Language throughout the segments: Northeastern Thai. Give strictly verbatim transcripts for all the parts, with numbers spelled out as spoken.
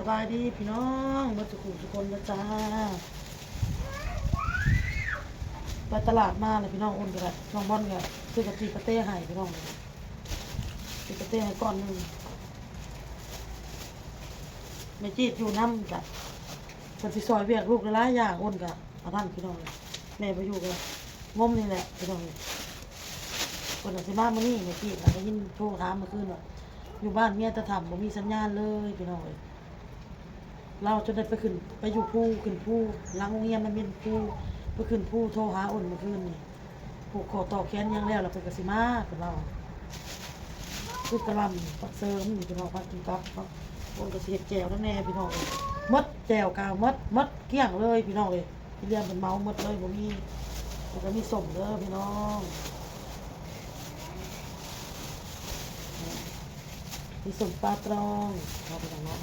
สบายดีพี่น้อง เบิดทุกผู้ทุกคนนะจ้า ไปตลาดมาเลยพี่น้อง อ้นก็ได้ น้องบอลก็ซื้อกะจีปาเต้ให้พี่น้อง จีปาเต้ให้ก้อนหนึ่ง แม่จีดอยู่นำกะ เพิ่นสิซอยเวียกลูกหลายๆอย่าง อ้นกะเอาทันพี่น้องเลย แม่บ่อยู่กะงมนี่แหละพี่น้องเลย เพิ่นน่ะสิมามื้อนี้ แม่จีดน่ะได้ยินโทรถามเมื่อคืนว่า อยู่บ้านเมียตาถ่ำบ่มีสัญญาณเลยพี่น้องเอ้ย ลาวจนได้ไปขึ้น ไปอยู่ภู ขึ้นภู หลังโรงเรียนมันเป็นภู ไปขึ้นภู โทรหาอ้นเมื่อคืนนี่ ผูกข้อต่อแขนหยังแล้ว แล้วเพิ่นก็สิมา เพิ่นเว้า คือกะหล่ำ ผักเสริม พี่น้อง ผักกินกับเนาะ อ้นก็สิเฮ็ดแจ่วนั่นแน่พี่น้องเอ้ย หมดแจ่วกะหมด หมดเกลี้ยงเลยพี่น้องเอ้ย พี่เลี้ยงเพิ่นเหมาหมดเลย บ่มี แล้วก็มีส้มเด้อพี่น้อง มีส้มปลาตอง เอาไปทางนั้น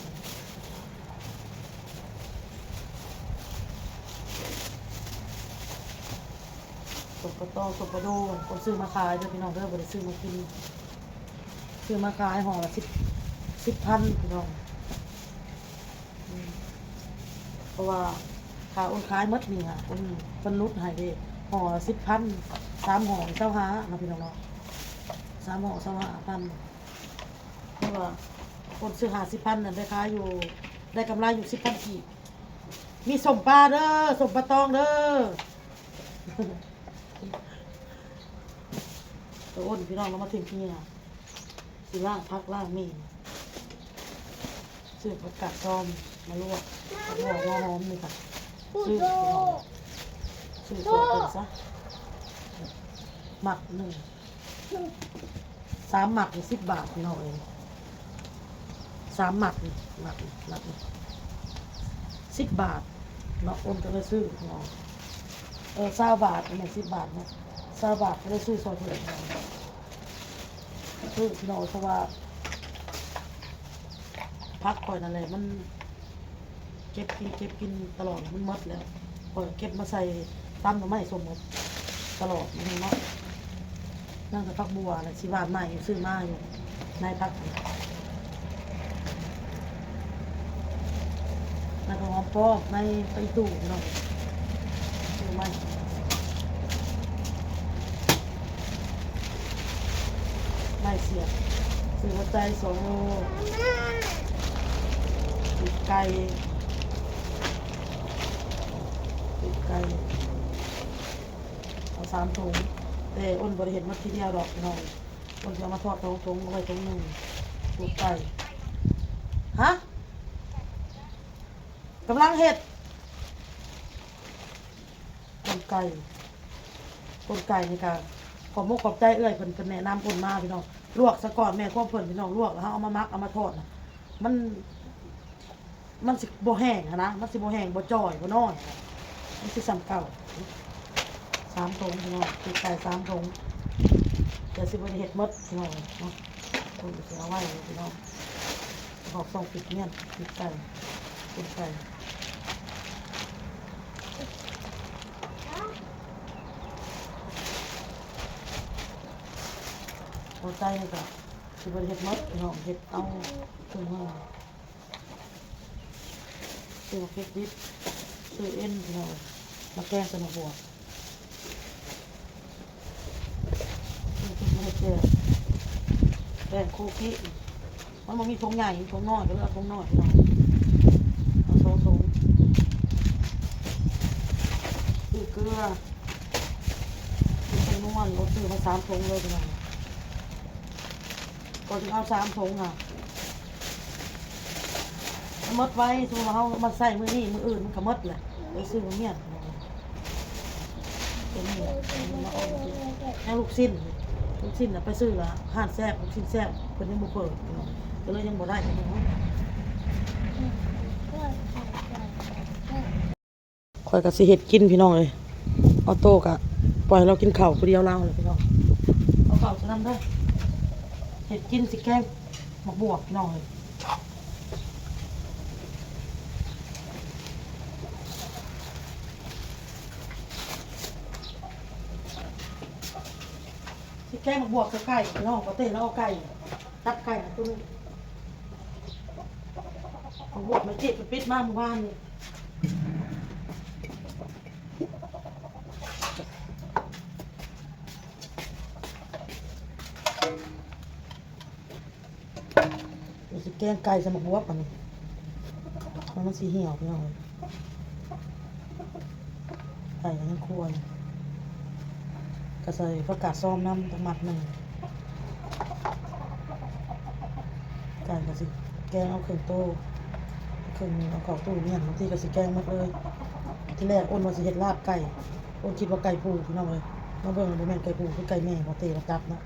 ส้มปลาตอง ส้มปลาโด คนซื้อมาขายเด้อพี่น้องเด้อ บ่ได้ซื้อมากิน ซื้อมาขายห่อละสิบ สิบพันพี่น้อง อืม เพราะว่าค่าอ้นขายหมดนี่ค่ะ อ้น เพิ่นลดให้เด้ ห่อละสิบพัน สามห่อซาวห้าเนาะพี่น้องเนาะ สามห่อซาวห้าพัน เพราะว่าอ้นซื้อห้าสิบพันนั่นได้ขายอยู่ ได้กำไรอยู่สิบพันกีบ มีส้มปลาเด้อ ส้มปลาตองเด้อ ตัวอ้นพี่น้อง เรามาถึงที่นี่นะ สิล้างผักล้างมี ซื้อผักกาดดองมาลวก ผักบัวหัวหอมนี่ค่ะ ซื้อพี่น้อง ซื้อตัวเป็นซะ หมักหนึ่ง สามหมักนี่สิบบาทพี่น้องเอ้ย สามหมักนี่ หมักนี่ หมักนี่ สิบบาทเนาะ อ้นก็เลยซื้อพี่น้อง เออ ซาวบาท อันนี้สิบบาทเนาะ ซาวบาทก็เลยซื้อซอยเพิ่น คือพี่น้อง เพราะว่าผักข่อยนั่นแหละ มันเก็บกิน เก็บกินตลอด มันหมดแล้ว ข่อยเก็บมาใส่ตำหน่อไม้ส้มตลอด มันเนาะ นั่นก็ผักบัวน่ะ สิหว่านใหม่ ซื้อมาอยู่ ในผัก แล้วก็หอมป้อมในไปตู้เนาะ ซื้อมา ไม่เสียบ ซื้อหัวใจสองโล ปีกไก่ ปีกไก่ เอาสามถุง แต่อ้นบ่ได้เฮ็ดหมดทีเดียวดอกพี่น้อง อ้นจะเอามาทอดสองถุง เอาไว้ถุงหนึ่ง ปีกไก่ ฮะ กำลังเฮ็ด กลไก กลไกในการ ขอบมกขอบใจเอื้อยเพิ่น เพิ่นแนะนำอ้นมาพี่น้อง ลวกซะก่อน แม่ครัวเพิ่นพี่น้อง ลวกแล้วเฮาเอามาหมัก เอามาทอดน่ะ มัน มันสิบ่แห้งหั้นนะ มันสิบ่แห้ง บ่จ่อย บ่น้อย มันสิส่ำเก่า สามถุงพี่น้อง ปีกไก่สามถุง เดี๋ยวสิบ่ได้เฮ็ดหมดพี่น้องเนาะ เพิ่นก็สิเอาไว้พี่น้อง บอกส่งปิดเมียน ปิดไก่ ปิดไก่ หัวใจนี่ก็สิบ่ได้เฮ็ดหมดพี่น้อง เฮ็ดเอาครึ่งหนึ่ง ซื้อหมากพริกดิบ ซื้อเอ็นพี่น้อง มาแกงใส่หมากบวบ ซื้อพริกมาให้แกง แกงโคกิ มันบ่มีถุงใหญ่ มีถุงน้อย ก็เลยเอาถุงน้อยพี่น้อง เอาสองถุง ซื้อเกลือ ซื้อแป้งนวล โอ้ ซื้อมาสามถุงเลยพี่น้อง ก็สิเอาสามถุงค่ะ มันหมดไว สมมุติว่าเฮามาใส่มื้อนี้ มื้ออื่นมันก็หมดแหละ ไปซื้อมาเมียน ตัวนี้แหละ เอามาออมกิน ยังลูกชิ้น ลูกชิ้นน่ะไปซื้อละ ร้านแซ่บ ลูกชิ้นแซ่บ เพิ่นยังบ่เปิด ก็เลยยังบ่ได้ ข้อยก็สิเฮ็ดกินพี่น้องเอ้ย ออโต้ก็ปล่อยเรากินข้าวผู้เดียวเราแหละพี่น้อง เอาข้าวใส่นำเด้อ เฮ็ดกินสิแกงหมากบวบพี่น้องเอ้ย สิแกงหมากบวบใส่ไก่พี่น้อง ปาเต้เราเอาไก่ ตับไก่มาตัวหนึ่ง ของบวกไม่เจ็บไปปิดมาเมื่อวานนี่ เดี๋ยวสิแกงไก่ใส่หมกบวบอันนี้ มันมันสิเหี่ยวพี่น้องเอ้ย ไก่ยังควร ก็ใส่ผักกาดซอมน้ำจักหมัดหนึ่ง ไก่ก็สิแกงเอาเครื่องโต เครื่องเอาเข้าตู้เย็น บางทีก็สิแกงหมดเลย ที่แรกอ้นว่าสิเฮ็ดลาบไก่ อ้นคิดว่าไก่ผูพี่น้องเอ้ย มาเบิ่งแล้วบ่แม่นไก่ผู คือไก่แม่ บ่เตะบ่จับเนาะ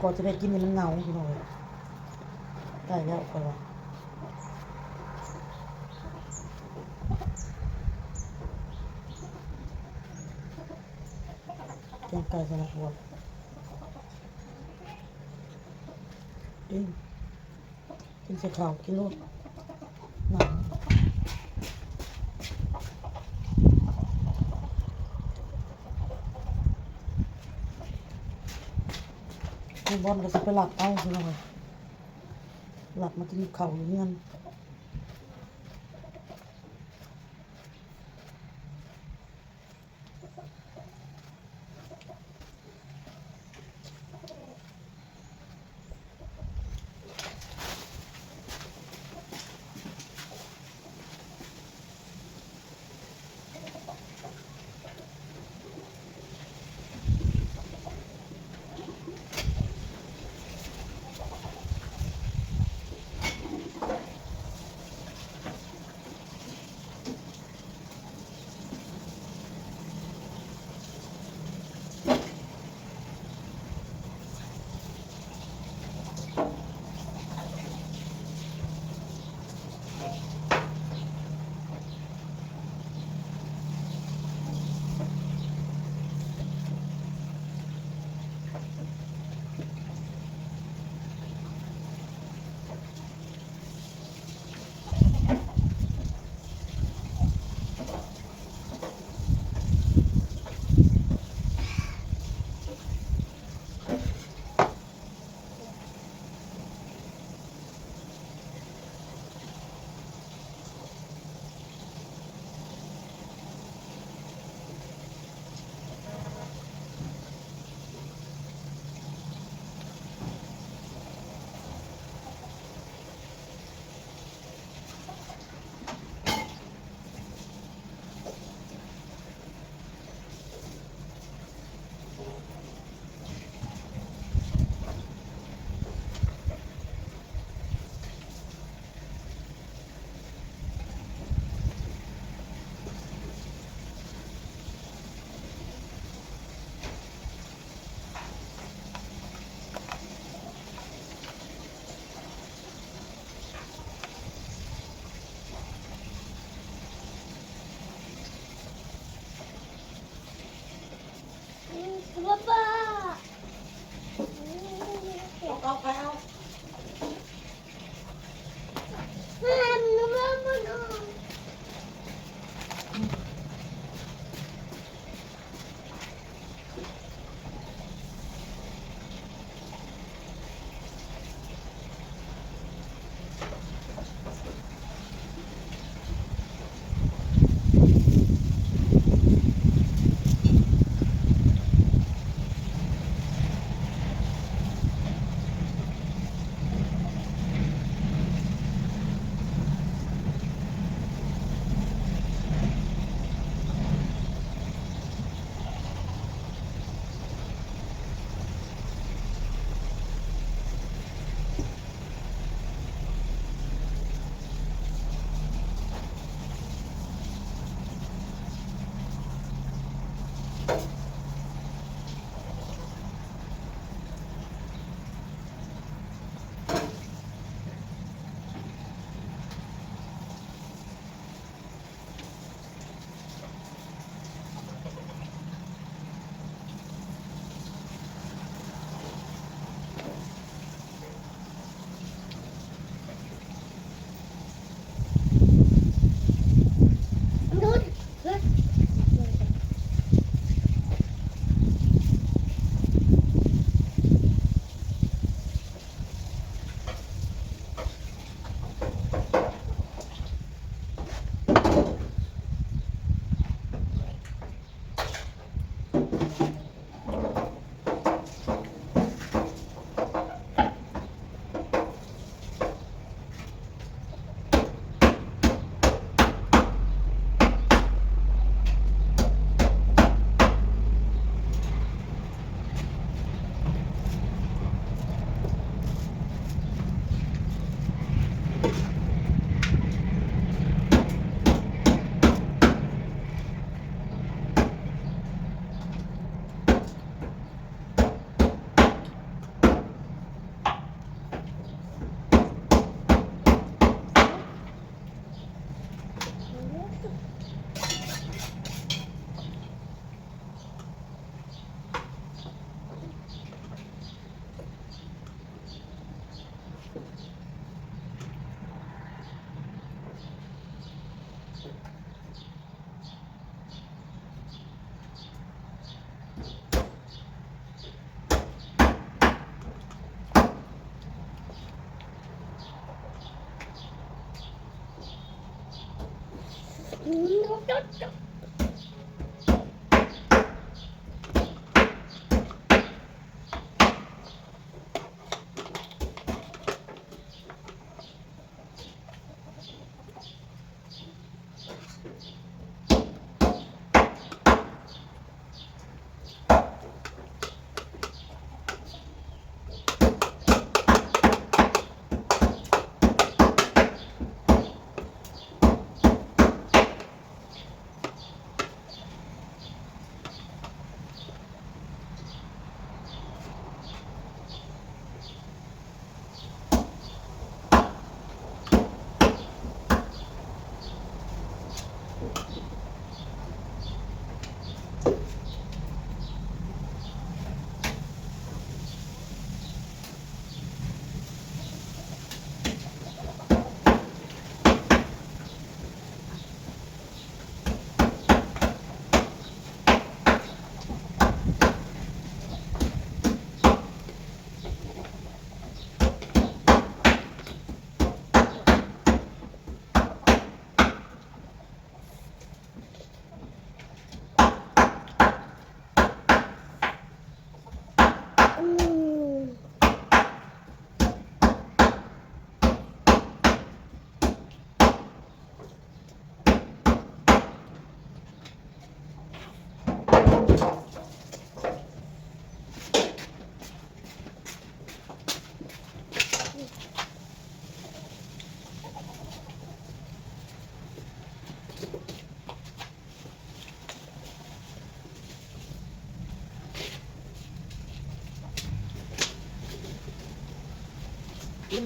ก็จะได้กินนี่มันเหงาพี่น้องเอ้ย ไก่แล้วค่อยว่า แกงไก่ใส่หมกบวบ เอ้ย กินใส่ข้าว กินโลด หนาว แม่บอลก็สิไปหลับเอาพี่น้องเอ้ย หลับมากินข้าวอยู่เฮือน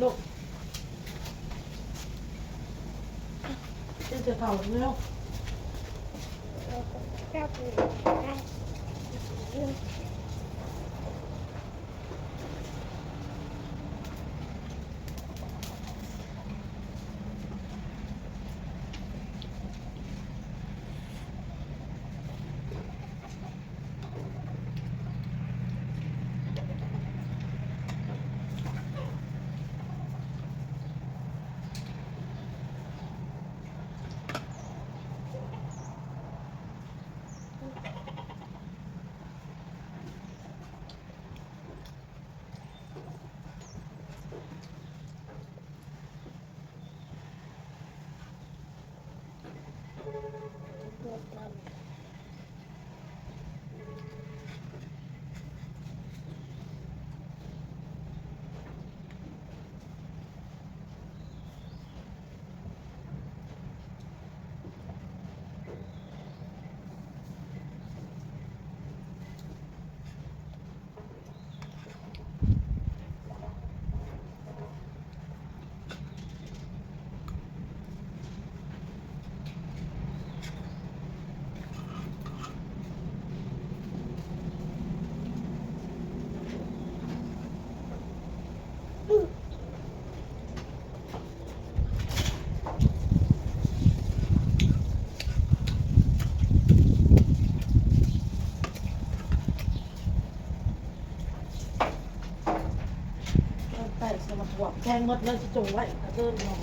ลูก กินแต่ข้าวแล้ว แป้งสมัครบวกแกงหมดเลยจะจงไว้กระเดินนอน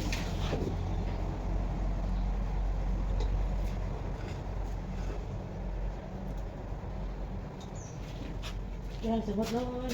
แกงสมัครเลย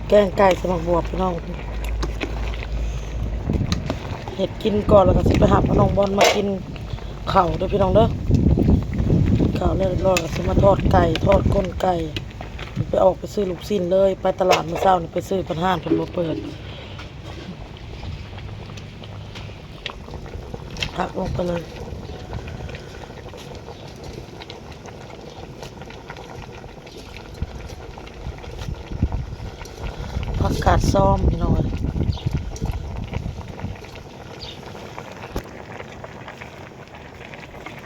แกงไก่ใส่หมากบวบพี่น้อง เฮ็ดกินก่อนแล้วก็สิไปหาพ่อน้องบอลมากินข้าวเด้อพี่น้องเด้อ ข้าวเรียบร้อยก็สิมาทอดไก่ ทอดก้นไก่ ไปออกไปซื้อลูกชิ้นเลย ไปตลาดมื้อเช้านี่ไปซื้อ เพิ่น ฮ้านเพิ่นบ่เปิด ผักลงไปเลย ผักกาดซ้อมพี่น้องเอ้ย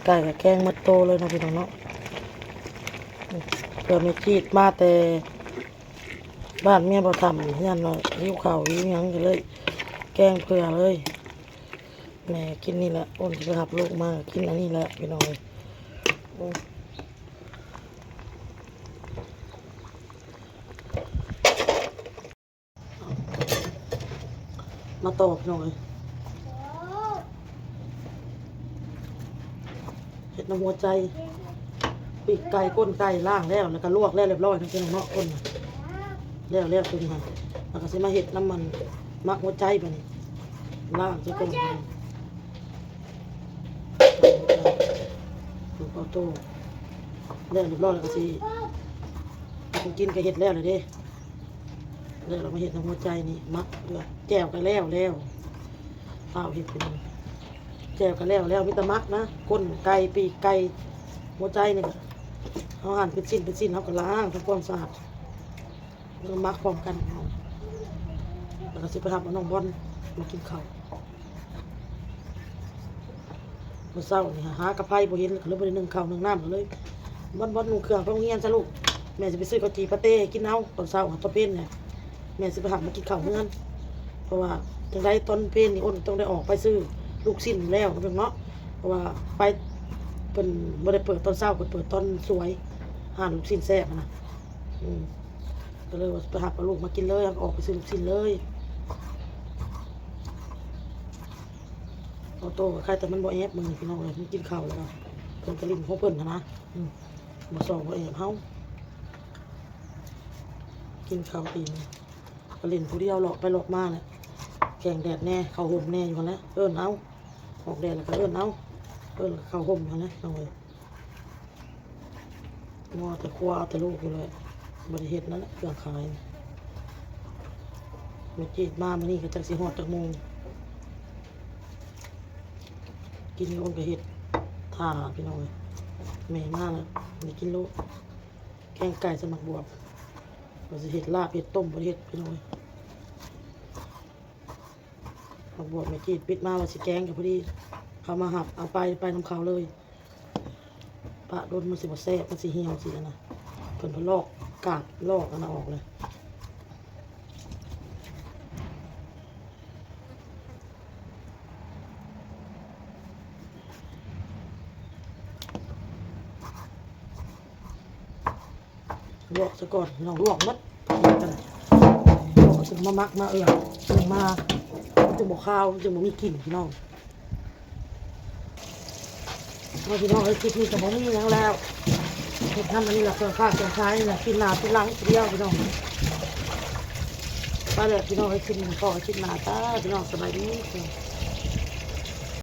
ไก่กับแกงหมดโตเลยเนาะพี่น้องเนาะ เผื่อแม่จีดมาแต่ บ้านเมียบ่ทำ ย่านว่าหิวข้าวหิวหยัง ก็เลยแกงเผื่อเลย แม่กินนี่แหละ อ้นสิไปรับลูกมา กินอันนี้แหละพี่น้องเอ้ย อืม มาต่อพี่น้องเอ้ย เฮ็ดน้ำหัวใจ ปีกไก่ ก้นไก่ ล้างแล้ว แล้วก็ลวกแล้วเรียบร้อยนะพี่น้องเนาะ ก้นน่ะ แล้ว แล้วตัวนี้ค่ะ แล้วก็สิมาเฮ็ดน้ำมัน หมักหัวใจบัดนี้ ล้างซะก่อน ถูกเอาโต้ แล้วเรียบร้อยแล้วก็สิ ของกินก็เฮ็ดแล้วเลยเด้ แล้วเรามาเฮ็ดน้ำหัวใจนี่ หมักเกลือ แจ่วก็แล้วแล้ว ข้าวเฮ็ดเป็น แจ่วก็แล้วแล้ว มีแต่หมักนะ ก้นไก่ ปีกไก่ หัวใจนี่ก็ เฮาหั่นเป็นชิ้นเป็นชิ้น เฮาก็ล้างทำความสะอาด แล้วก็หมักพร้อมกัน แล้วก็สิไปรับเอาน้องบอลมากินข้าว มื้อเช้านี่หากับไผบ่เห็น ก็เลยบ่ได้นึ่งข้าวนึ่งน้ำ ก็เลย บอล บอล นุ่งเครื่องไปโรงเรียนซะลูก แม่สิไปซื้อข้าวจี่ปาเต้ให้กินเอา ตอนเช้า ตอนเพลนี่ แม่สิไปรับมากินข้าวเฮือน เพราะว่าจั่งใดตอนเพลนี่อ้นต้องได้ออกไปซื้อลูกชิ้นแล้วเนาะ เพราะว่าไป เพิ่นบ่ได้เปิดตอนเช้า เพิ่นเปิดตอนสวย ร้านลูกชิ้นแซ่บหั้นนะ อืม ก็เลยว่าไปรับเอาลูกมากินเลย ออกไปซื้อลูกชิ้นเลย ออโต้ก็ใครแต่มันบ่แอบมื้อนี้พี่น้องเอ้ย มันกินข้าวแล้วก็ เพิ่นก็เล่นของเพิ่นหั้นนะ อืม บ่ส่องบ่แอบเฮา กินข้าวอิ่ม ก็เล่นผู้เดียวเลาะไปเลาะมาแหละ แกงแดดแน่ เข้าห่มแน่อยู่หั้นแหละ เอิ้นเอา ออกแดดแล้วก็เอิ้นเอา เอิ้นเข้าห่มหั้นแหละ น้องเอ้ย มัวแต่ครัวเอาแต่ลูกอยู่เลย บ่ได้เฮ็ดนั่นแหละ เครื่องขาย แม่จีดมามื้อนี้ก็จักสิฮอดจักโมง กินโลดก็เฮ็ดถ่าพี่น้องเอ้ย แม่มาแล้ว ได้กินโลด แกงไก่ใส่หมากบวบ ว่าสิเฮ็ดลาบเฮ็ดต้ม บ่ได้เฮ็ดพี่น้องเอ้ย หมากบวบแม่จีดปิดมาว่าสิแกงก็พอดี เขามารับเอาไป ไปนำเขาเลย ปะโดนมันสิบ่แซ่บ มันสิเหี่ยวสินะ เพิ่นพะลอกกาบลอกอันนั้นออกเลย ลวกซะก่อน น้องลวกหมด ลวกจนมาหมักมาเอือก จนมา จนบ่คาว จนบ่มีกลิ่นพี่น้อง เอาพี่น้องเอ้ย คลิปนี้ก็บ่มีหยังแล้ว เฮ็ดทำอันนี้ละ เครื่องคาเครื่องขายนี่ละ กินหน้ากินหลังทีเดียวพี่น้อง ไปแล้วพี่น้องเอ้ย คลิปนี้ขอคลิปหน้าจ้า พี่น้องสบายดี